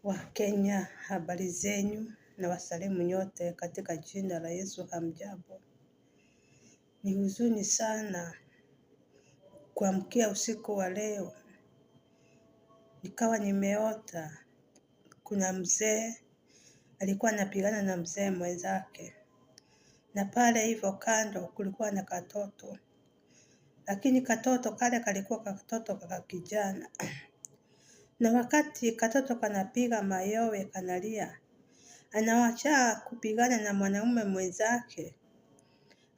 Wakenya, habari zenyu na wasalimu nyote katika jina la Yesu. Hamjambo. Ni huzuni sana kuamkia usiku wa leo, nikawa nimeota kuna mzee alikuwa anapigana na mzee mwenzake, na pale hivyo kando kulikuwa na katoto, lakini katoto kale kalikuwa katoto kaka kijana na wakati katoto kanapiga mayowe kanalia, anawacha kupigana na mwanaume mwenzake,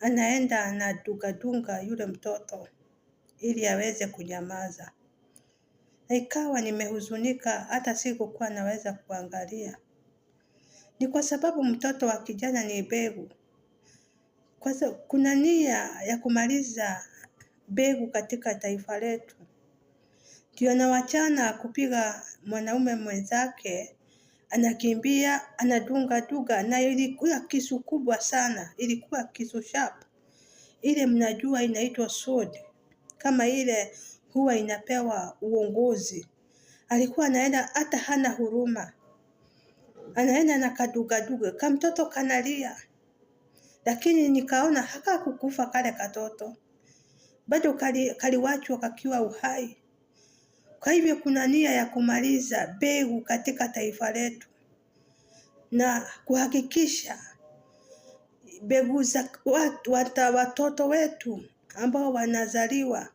anaenda anadungadunga yule mtoto ili aweze kunyamaza. Na ikawa nimehuzunika, hata sikukuwa naweza kuangalia. Ni kwa sababu mtoto wa kijana ni mbegu. Kwa kuna nia ya kumaliza mbegu katika taifa letu. Ndio anawachana kupiga mwanaume mwenzake, anakimbia anadunga dunga, na ilikuwa kisu kubwa sana, ilikuwa kisu sharp ile mnajua inaitwa sword, kama ile huwa inapewa uongozi. Alikuwa anaenda hata hana huruma, anaenda na kadugaduga kamtoto kanalia, lakini nikaona hakakukufa kale katoto, bado kaliwachwa kakiwa uhai. Kwa hivyo kuna nia ya kumaliza mbegu katika taifa letu na kuhakikisha mbegu za watoto wetu ambao wanazaliwa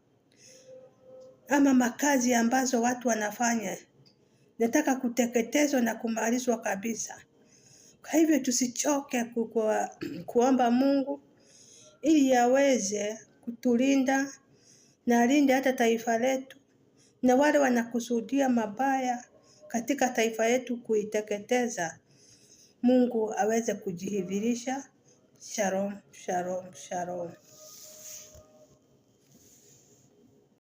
ama makazi ambazo watu wanafanya nataka kuteketezwa na kumalizwa kabisa. Kwa hivyo tusichoke kuomba Mungu ili aweze kutulinda na alinde hata taifa letu na wale wanakusudia mabaya katika taifa yetu kuiteketeza, Mungu aweze kujidhihirisha. Shalom, shalom, shalom.